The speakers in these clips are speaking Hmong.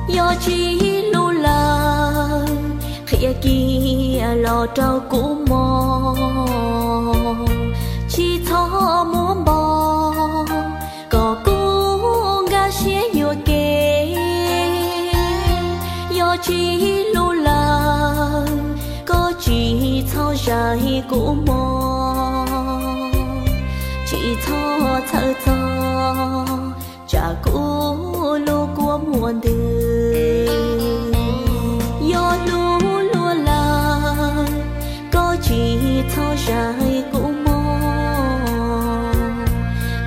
Yog tsis hlub lawm, qhia kiag los rau kuv mog, tsis txhob muab npog, kom kuv nkag siab yuam kev. Yog tsis hlub lawm, koj tsis txhob zais kuv mog, tsis txhob txhawj txog tsam kuv lub kua muag ntws. Yog hlub luag lawm, koj tsis txhob zais kuv mog,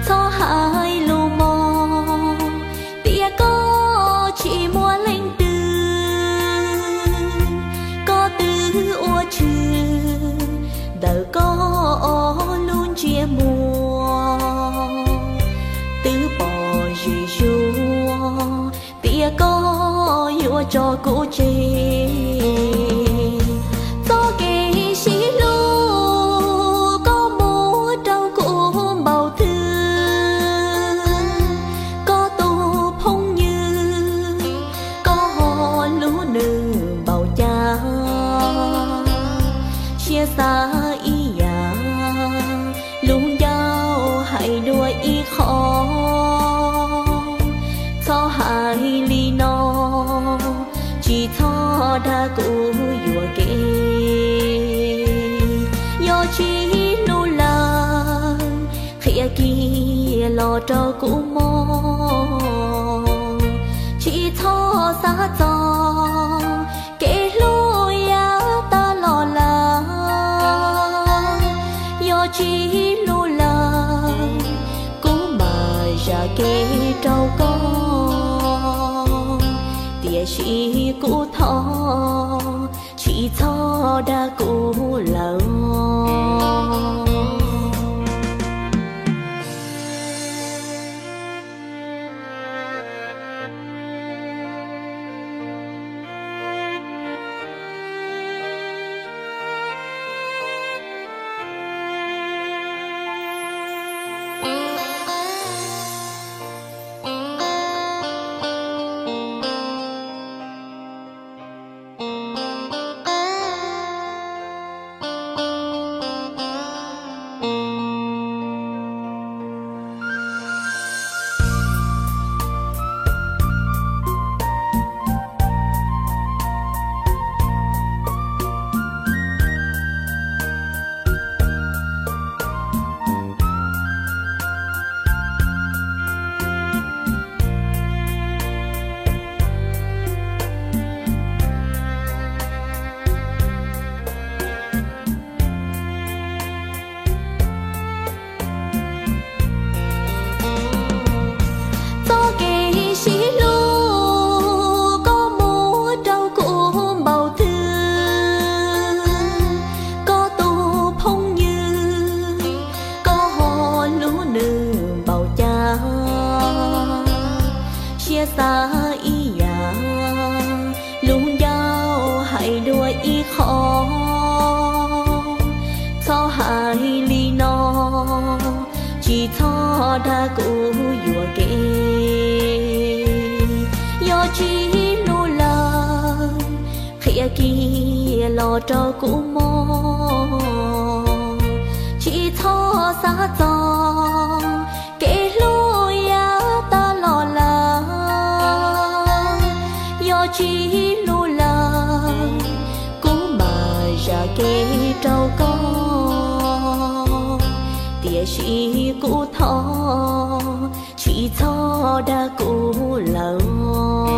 txhob hais lus mog, tias koj tsis muaj leej twg. Koj twb ua tshwm ntawm koj lub ntsiab muag, twb pom zim zuag tias koj yuav tso kuv tseg. Txoj kev sib hlub koj muab rau kuv npaum twg, koj tus phooj ywg koj ho hlub nws npaum cas. Siab xav ib yam, lub ncauj hais dua ib qho. Txhob hais li no, tsis txhob dag kuv yuam kev. Yog tsis hlub lawm, qhia kiag los rau kuv mog, tsis txhob xav txog kev hlub yav tas los lawm. Yog tsis hlub lawm, kuv mam zam kev rau koj, tiam sis kuv thov tsis txhob dag kuv lawm. Txoj kev sib hlub koj muab rau kuv npaum twg, koj tus phooj ywg koj ho hlub nws npaum cas. Siab xav ib yam, lub ncauj hais dua ib qho. Txhob hais li no, tsis txhob dag kuv yuam kev. Yog tsis hlub lawm, qhia kiag los rau kuv mog, tsis txhob xav txog kev hlub yav tas los lawm. Yog tsis hlub lawm, kuv mam zam kev rau koj, tiam sis kuv thov tsis txhob dag kuv lawm.